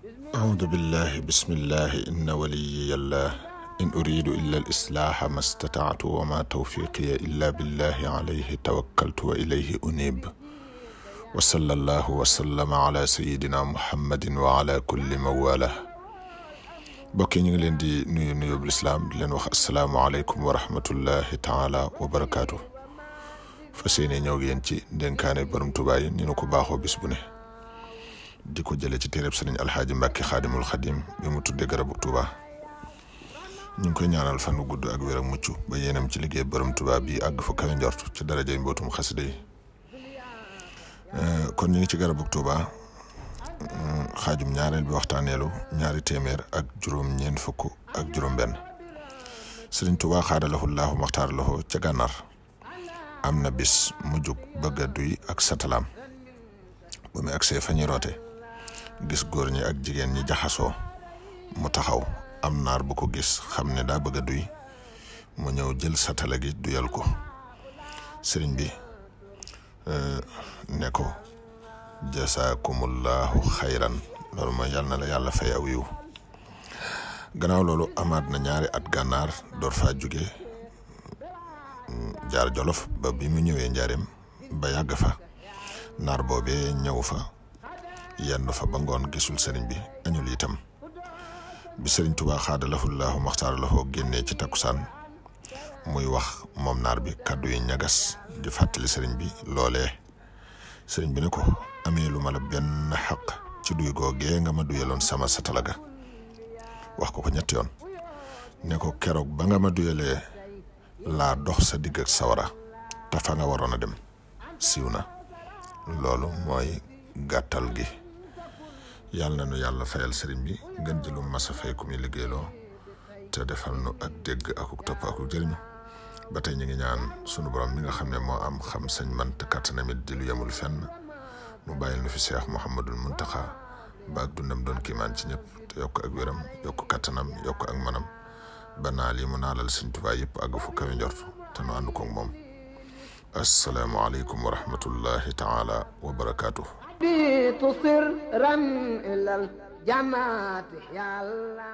أعوذ بالله بسم الله إن وليي الله إن أريد إلا الإصلاح ما استطعت وما توفيقي إلا بالله عليه توكلت وإليه أنيب وصلى الله وسلم على سيدنا محمد وعلى كل موالاه bokki ñu ngi leen di nuyu bu lislaam di leen wax assalaamu aleykum wa rahmatullahi taala wa barakaatu fas yéene ñëw yéen ci dénkaane borom Tuubaa yi ni nu ko baaxoo bis bu ne di ko jële ci téereb sëriñ alxaaji Mbàkke xaadimul xadim bi mu tudde garabu Tuubaa ñu ngi koy ñaanal fan wu gudd ak wér ak mucc ba yéenam ci liggéey borom Tuubaa bi àgg fa kawe njort ci darajay mbootum xasida yi kon ñu ngi ci garabu Tuubaa xaajum ñaareel bi waxtaaneelu ñaari téeméer ak juróom ñeent fukk ak juróom benn sëriñ Tuubaa xaadalahu llaahu maxtaaralahu ca gànnaar am na bis mu jug bëgg a duy ak satalaam ba mu agsee fa ñuy roote gis góor ñi ak jigéen ñi jaxasoo mu taxaw am naar bu ko gis xam ne daa bëgg a duy mu ñëw jël satala gi duyal ko sëriñ bi ne ko jasaakumullahu xayran loolu mooy yàlla na la yàlla fay aw yiw gannaaw loolu amaat na ñaari at gànnaar door faa jóge jaar jolof ba bi mu ñëwee njaareem ba yàgg fa naar boobee ñëw fa yenn fa ba ngoon gisul sëriñ bi añul itam bi sëriñ Tuubaa xaadalahullahu maxtaaralahoo génnee ci takkusaan muy wax moom naar bi kàddu yi ñagas di fàttali sëriñ bi loolee sëriñ bi ne ko amee lu ma la benn xaq ci duy googee nga ma duyaloon sama satalaga wax ko ñetti yoon ne ko keroog ba nga ma duyalee laa dox sa digg ak sawara te fa nga waroon a dem siiw na loolu mooy gàttal gi yàlla na nu yàlla fayal sëriñ bi ngeen jëlum masa fay ku muy liggéeyloo te defal nu ak dégg akuk topp akuk jëriñu ba tey ñu ngi ñaan sunu borom mi nga xam ne moo am xam sañ man te kattanamit di lu yemul fenn mu bàyyil nu fi Cheikh Mouhamadul Muntaxa ba ak dundam doon kiimaan ci ñëpp te yokk ak wéram yokk kattanam yokk ak manam ba naa lii mu naalal Sëriñ Tuubaa yëpp àgg fu kawe njort te nu ànd koog moom assalaamu aleykum wa rahmatullahi taala wa barakaatuh tusir ran ilal jannati yàlla